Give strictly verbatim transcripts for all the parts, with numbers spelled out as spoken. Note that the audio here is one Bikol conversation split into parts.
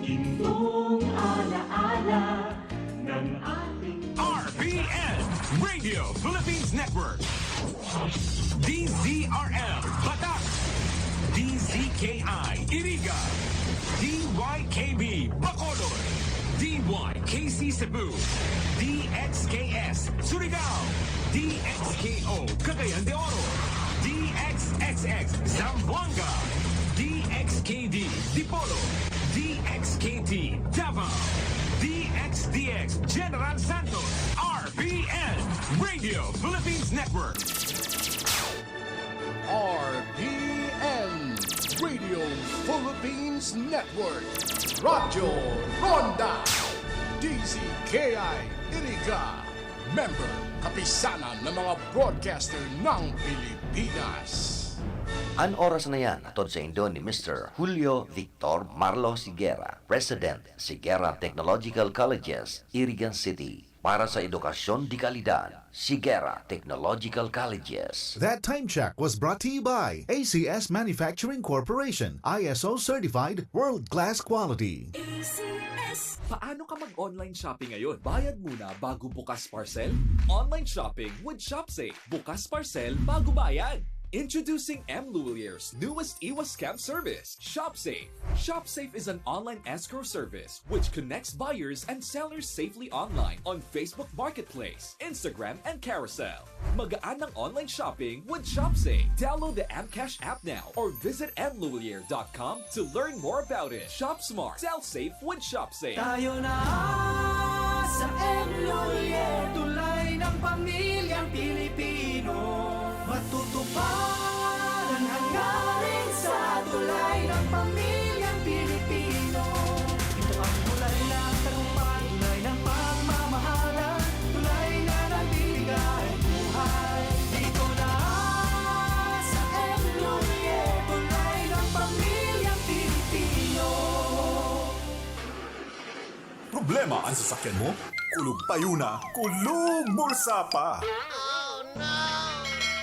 Gintong alaala ng ating R P N, Radio Philippines Network. D Z R L, Batak. D Z K I, Iriga. D Y K B, Bacolod. D Y K C Cebu. D X K S, Surigao. D X K O, Cagayan de Oro. D X X X, Zamboanga. D X K D, Dipolog. D X K T, Davao. D X D X, General Santos. R P N, Radio Philippines Network. R P N, Radio Philippines Network. Radyo Ronda. D Z K I, Iriga. Member, Kapisanan ng mga Broadcaster ng Pilipinas. An oras na yan, hatod saindo ni Mister Julio Victor Marlo Siguera, President, Siguera Technological Colleges, Iriga City. Para sa edukasyon de kalidad, Siguera Technological Colleges. That time check was brought to you by A C S Manufacturing Corporation, I S O certified, world-class quality. A C S. Paano ka mag-online shopping ngayon? Bayad muna bago bukas parcel? Online shopping with ShopSafe. Bukas parcel bago bayad. Introducing M Luwilier's newest iwas scam service, ShopSafe. ShopSafe is an online escrow service which connects buyers and sellers safely online on Facebook Marketplace, Instagram, and Carousel. Magaan ang online shopping with ShopSafe. Download the M Cash app now or visit M Luwilier dot com to learn more about it. Shop smart, sell safe with ShopSafe. Tayo na sa M Luwilier, tulay ng pamilyang Pilipino. Matutupad ang hangarin sa tulay ng pamilyang Pilipino. Ito ang tulay ng tagumpay, tulay ng pagmamahalan, tulay na nagbibigay buhay. Dito na sa M Luwilier, tulay ng pamilyang Pilipino. Problema an sasakyan mo? Kulog payo na, kulog bulsa pa!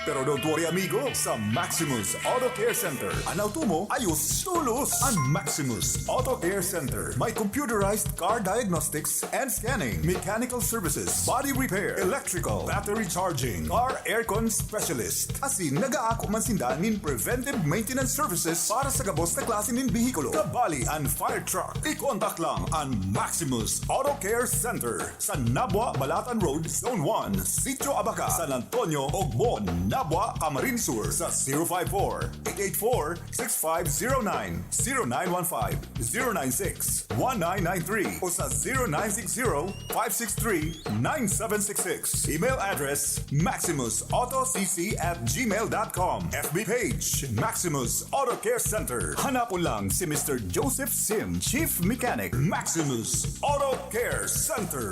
Pero don't worry, amigo, sa Maximus Auto Care Center, an auto mo ayos tolos. An Maximus Auto Care Center may computerized car diagnostics and scanning, mechanical services, body repair, electrical, battery charging, car aircon specialist, asin nag-aako man sinda nin preventive maintenance services para sa gabos na klase nin behikulo, kabali an fire truck. I-contact lang an Maximus Auto Care Center sa Nabua, Balatan Road, Zone one, Sitio Abaca, San Antonio, Ogmon, Nabua, Camarines Sur, sa zero five four, eight eight four, six five zero nine, zero nine one five, zero nine six, one nine nine three o sa zero nine six zero, five six three, nine seven six six. Email address, maximus auto c c at gmail dot com. F B page, Maximus Auto Care Center. Hanapon lang si Mister Joseph Sim, Chief Mechanic, Maximus Auto Care Center.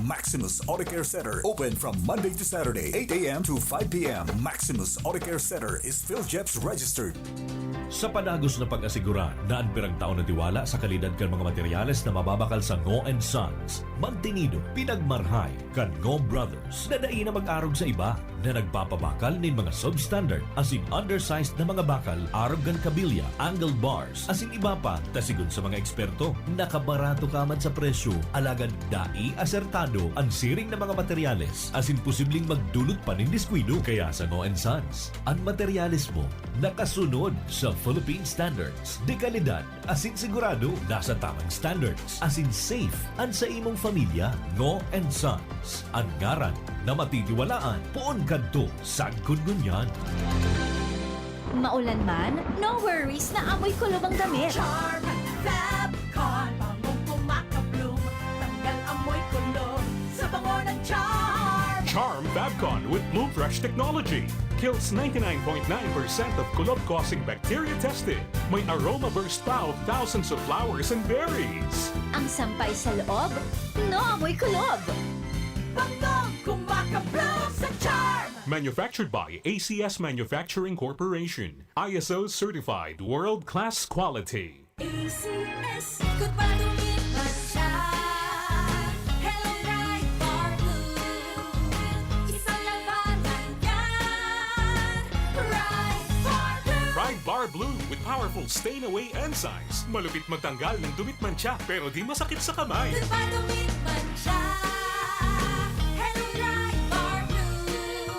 Maximus Auto Care Center, open from Monday to Saturday, eight a m to five p m. Maximus Auto Care Center is PhilGEPS registered. Sa padagos na pag-asigurar na an pirang taon na tiwala sa kalidad kan mga materyales na mababakal sa Ngo and Sons, magtinido, pinagmarhay kan Ngo Brothers na dai na mag-arog sa iba, na nagpapabakal nin mga substandard asin undersized na mga bakal arog kan kabilya, angle bars, asin iba pa, ta sigon sa mga eksperto, nakabarato ka man sa presyo, alagad dai asertado an siring na mga materyales asin posibleng magdulot pa nin diskuido. Kaya sa Ngo and Sons, an materyales mo nakasunod sa Philippine standards de kalidad asin sigurado nasa tamang standards asin safe an sa imong pamilya. Ngo and Sons, an ngaran na matitiwalaan poon kadto sagkod ngunyan. Maulan man, no worries na amoy kulob ang damit. Charm Fab Con, bangong kumaka-bloom, tanggal amoy kulob sa bango ng Charm. Charm Fab Con with Bloom Fresh technology kills ninety-nine point nine percent of kulob-causing bacteria tested. May aroma burst pa of thousands of flowers and berries. Ang sampay sa loob, no amoy kulob. Bangong kumaka-bloom sa Charm. Manufactured by A C S Manufacturing Corporation. I S O certified world-class quality. A C S. Ikot pa, lumipat siya. Hello, Pride Bar Blue. Isang labanan yan. Pride Bar Blue. Pride Bar Blue with powerful stain away enzymes. Malupit magtanggal ng dumi at mantsa, pero di masakit sa kamay. Di ba dumit mantsa? Hello, Pride Bar Blue.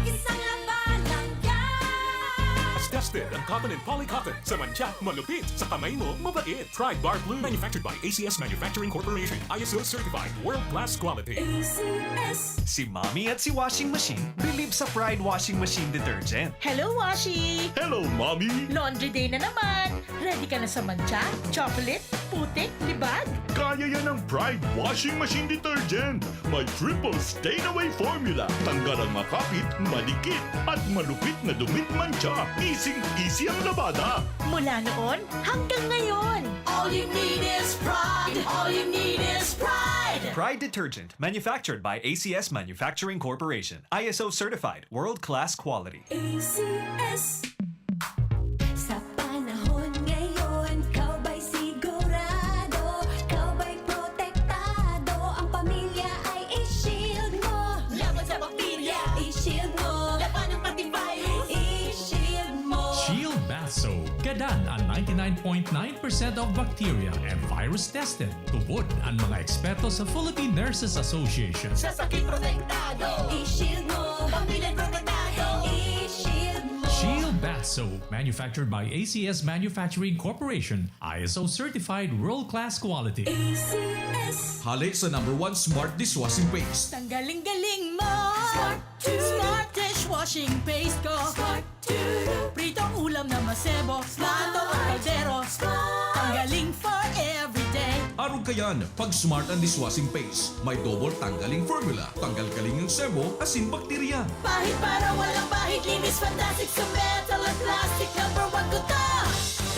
Isang laba lang yan. Tested ang cotton and poly cotton. Sa mantsa, malupit. Sa kamay mo, mabait. Pride Bar Blue. Manufactured by A C S Manufacturing Corporation. I S O certified. World class quality. A C S. Si Mommy at si Washing Machine bilib sa Pride Washing Machine Detergent. Hello, Washi! Hello, Mommy! Laundry day na naman! Ready ka na sa mantsa, chocolate, putik, libag? Kaya yan ng Pride Washing Machine Detergent. May triple stain away formula. Tanggal ang makapit, madikit, at malupit na dumi at mantsa. Easy-easy ang labada. Mula noon hanggang ngayon! All you need is pride. All you need is pride. Pride Detergent, manufactured by A C S Manufacturing Corporation. I S O certified, world-class quality. A C S. Sa panahon ngayon, ikaw ba'y sigurado? Ikaw ba'y protektado? Ang pamilya ay i-shield mo. Laban sa bakterya, i-shield mo. Labanan pati virus, i-shield mo. Shield Bath Soap. Gadan ang ninety-nine point nine percent of bacteria and virus tested. Tubod ang mga eksperto sa Philippine Nurses Association. Sa sakit protektado, i-shield mo. Pamilya protektado, i-shield mo. Shield Bath Soap, manufactured by A C S Manufacturing Corporation, I S O certified world-class quality. A C S. Hale sa number one smart dishwashing paste. Tanggaling-galing mo! Smart to. Smart dishwashing paste ko! Smart to. Pritong ulam na masebo, plato o kaldero. Tanggaling for everyday. Arog kayan, pag smart ang dishwashing paste. May double tanggaling formula. Tanggal galing ang sebo, asin bakterya. Pahid para walang bahid, linis fantastic sa metal at plastic. Number one ko to!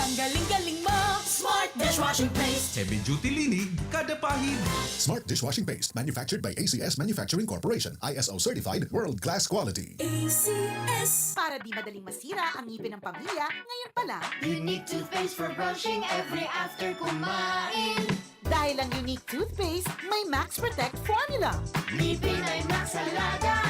Tanggaling-galing mo! Smart dishwashing paste. Heavy duty linig, kada pahid. Smart dishwashing paste, manufactured by A C S Manufacturing Corporation, I S O certified, world class quality. A C S. Para di madaling masira ang ngipin ng pamilya, ngayon pa lang. Unique toothpaste for brushing every after kumain. Dahil ang Unique Toothpaste, may Max Protect Formula. Ngipin ay Max Alaga.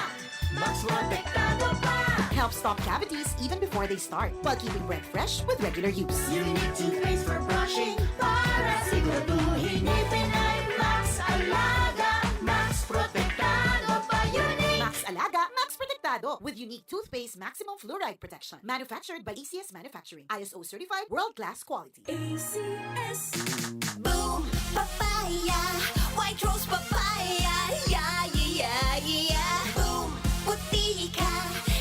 Max Protektado pa. Helps stop cavities even before they start, while keeping breath fresh with regular use. Unique toothpaste for brushing para siguraduhin ngipin ay Max Alaga. Max Protektado pa. Unique. Max Alaga, Max Protektado with Unique Toothpaste Maximum Fluoride Protection. Manufactured by A C S Manufacturing. I S O certified, world-class quality. A C S. Boom! Papaya! White Rose Papaya! Yeah, yeah, yeah, yeah! Boom! Puti ka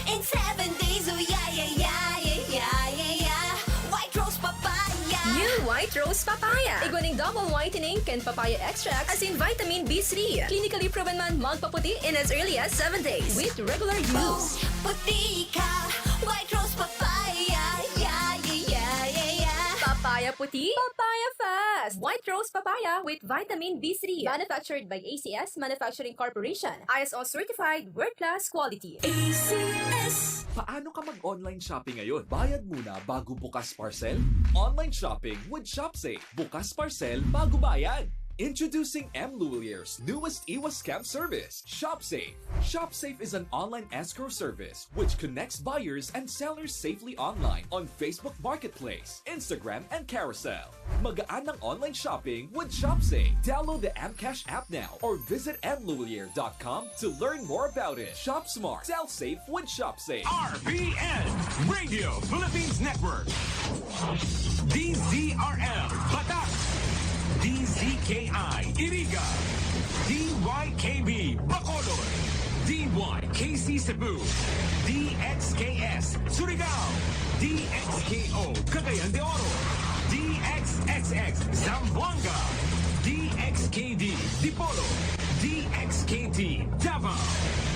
in seven days! Oh, yeah, yeah, yeah, yeah, yeah, yeah, yeah! White Rose Papaya! New White Rose Papaya. Igwa ning double whitening kan papaya extract asin vitamin B three. Clinically proven man magpaputi in as early as seven days with regular Boom! use. Puti ka! White Rose Papaya! Yeah, yeah, yeah, yeah, yeah! Papaya puti, papaya fast. White Rose Papaya with vitamin B three. Manufactured by A C S Manufacturing Corporation. I S O certified, world-class quality. A C S. Paano ka mag-online shopping ngayon? Bayad muna bago bukas parcel? Online shopping with ShopSafe. Bukas parcel bago bayad. Introducing M Lulier's newest iwas scam service, ShopSafe. ShopSafe is an online escrow service which connects buyers and sellers safely online on Facebook Marketplace, Instagram, and Carousel. Magaan ang online shopping with ShopSafe. Download the M Cash app now or visit M Lulier dot com to learn more about it. Shop smart, sell safe with ShopSafe. R P N, Radio Philippines Network. D Z R L, Batac. D Z K I, Iriga. D Y K B, Bacolod. D Y K C Cebu. D X K S, Surigao. D X K O, Cagayan de Oro. D X X X, Zamboanga. D X K D, Dipolog. D X K T, Davao.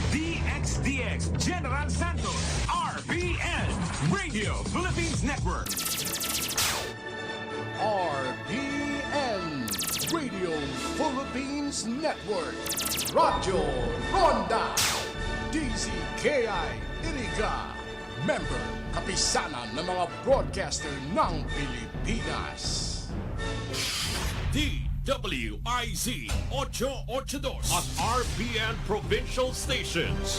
D X D X, General Santos. R P N, Radio Philippines Network. R P N, Radio Philippines Network. Radyo Ronda. D Z K I Iriga. Member, Kapisanan ng mga Broadcaster ng Pilipinas. D W I Z ocho ocho dos at R P N Provincial Stations.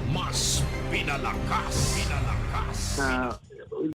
Mas pinalakas, pinalakas. Sa